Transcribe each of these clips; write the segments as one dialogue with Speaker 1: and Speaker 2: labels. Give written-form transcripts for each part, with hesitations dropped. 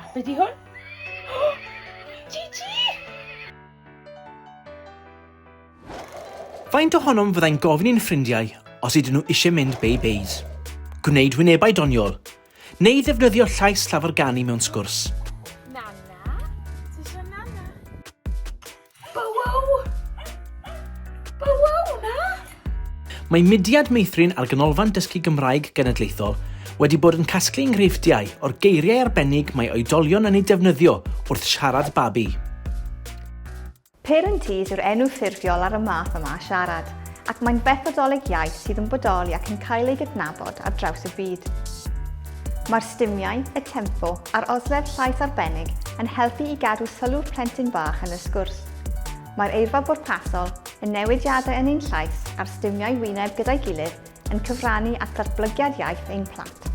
Speaker 1: Be di hwn? Gigi!
Speaker 2: Faint ohonom fyddai'n gofyn i'n ffrindiau os ydyn nhw eisiau mynd bei beis, gwneud wynebau doniol, neu ddefnyddio llais llafarganu mewn sgwrs?
Speaker 1: Nana? Ti eisiau nana? Bow-wow! Bow-wow, na?
Speaker 2: Mae Mudiad Meithrin a'r Ganolfan Dysgu Gymraeg Genedlaethol wedi bod yn casglu enghreifftiau o'r geiriau arbennig mae oedolion yn eu defnyddio wrth siarad babi.
Speaker 3: Parentese yw'r enw ffurfiol ar y math yma o siarad, ac mae'n fethodoleg iaith sydd yn bodoli ac yn cael ei gydnabod ar draws y byd. Mae'r stumiau, y tempo a'r oslef llais arbennig yn helpu i gadw sylw'r plentyn bach yn y sgwrs. Mae'r eirfa bwrpasol, y newidiadau yn ein llais a'r stumiau wyneb gyda'i gilydd yn cyfrannu at ddatblygiad iaith ein plant.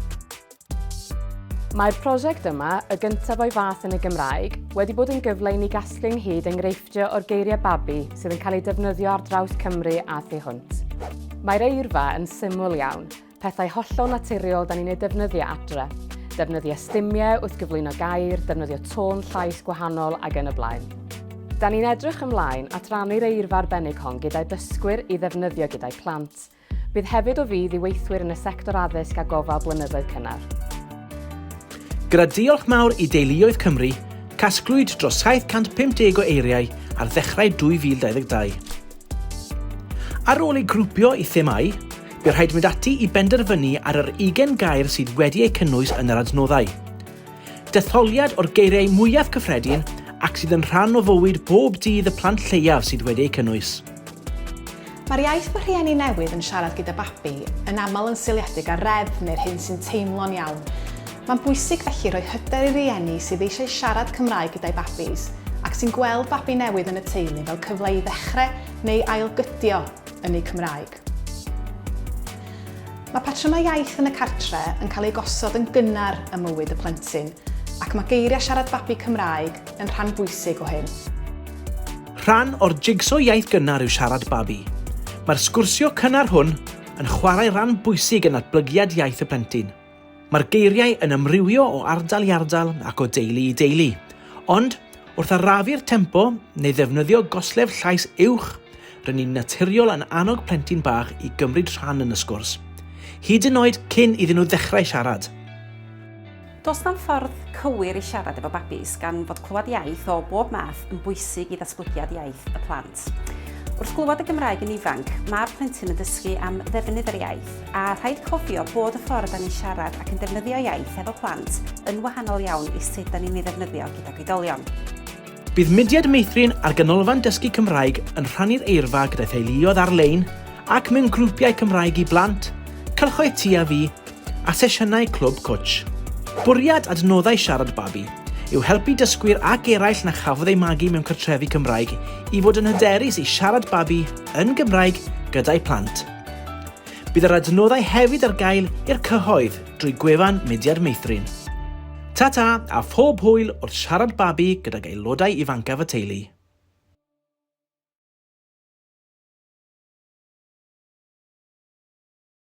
Speaker 4: Mae'r prosiect yma, y gyntaf o'i fath yn y Gymraeg, wedi bod yn gyfle i ni gasglu ynghyd enghreifftiau o'r geiriau babi sydd yn cael eu defnyddio ar draws Cymru a thu hwnt. Mae'r eirfa yn syml iawn, Pethau hollol naturiol da ni'n eu defnyddio adre. Defnyddio stumiau wrth gyflwyno gair, defnyddio tôn llais gwahanol ag yn y blaen. Da ni'n edrych ymlaen at rannu'r eirfa arbennig hon gyda'i dysgwyr i ddefnyddio gyda'i plant. Bydd hefyd o fudd i weithwyr yn y sector addysg a gofal blynyddoedd cynnar.
Speaker 2: Gyda diolch mawr i deuluoedd Cymru, casglwyd dros 750 o eiriau ar ddechrau 2022. Ar ôl eu grwpio i themâu, bu rhaid mynd ati i benderfynu ar yr ugain gair sydd wedi eu cynnwys yn yr adnoddau. Detholiad o'r geiriau mwyaf cyffredin ac sydd yn rhan o fywyd bob dydd y plant lleiaf sydd wedi eu cynnwys.
Speaker 5: Mae'r iaith mae rhieni newydd yn siarad gyda babi yn aml yn seiliedig ar reddf neu'r hyn sy'n teimlo'n iawn. Mae'n bwysig felly rhoi hyder i rieni sydd eisiau siarad Cymraeg gyda'u babis ac sy'n gweld babi newydd yn y teulu fel cyfle i ddechrau neu ailgydio yn eu Cymraeg. Mae patrymau iaith yn y cartre yn cael eu gosod yn gynnar ym mywyd y plentyn, ac mae geiriau siarad babi Cymraeg yn rhan bwysig o hyn.
Speaker 2: Rhan o'r jigso iaith gynnar yw siarad babi. Mae'r sgwrsio cynnar hwn yn chwarae rhan bwysig yn natblygiad iaith y plentyn. Mae'r geiriau yn amrywio o ardal i ardal ac o deulu i deulu, ond wrth arafu'r tempo neu ddefnyddio goslef llais uwch, rŷn ni'n naturiol yn annog plentyn bach i gymryd rhan yn y sgwrs, hyd yn oed cyn iddyn nhw ddechrau siarad.
Speaker 6: Does na'm ffordd cywir i siarad efo babis gan fod clywed iaith o bob math yn bwysig i ddatblygiad iaith y plant. Wrth glywed y Gymraeg yn ifanc, mae'r plentyn yn dysgu am ddefnydd yr iaith, a rhaid cofio bod y ffordd da ni'n siarad ac yn defnyddio iaith efo plant yn wahanol iawn i sut da ni'n ei ddefnyddio gydag oedolion.
Speaker 2: Bydd Mudiad Meithrin a'r Ganolfan Dysgu Cymraeg yn rhannu'r eirfa gyda theuluoedd ar-lein ac mewn grwpiau Cymraeg i blant, cylchoedd Ti a Fi, a sesiynau Clwb Cwtsh. Bwriad adnoddau Siarad Babi yw helpu dysgwyr ac eraill na chafodd eu magu mewn cartrefi Cymraeg i fod yn hyderus i siarad babi yn Gymraeg gyda'u plant. Bydd yr adnoddau hefyd ar gael i'r cyhoedd drwy gwefan Mudiad Meithrin. Ta-ta a phob hwyl wrth siarad babi gydag aelodau ifancaf y teulu.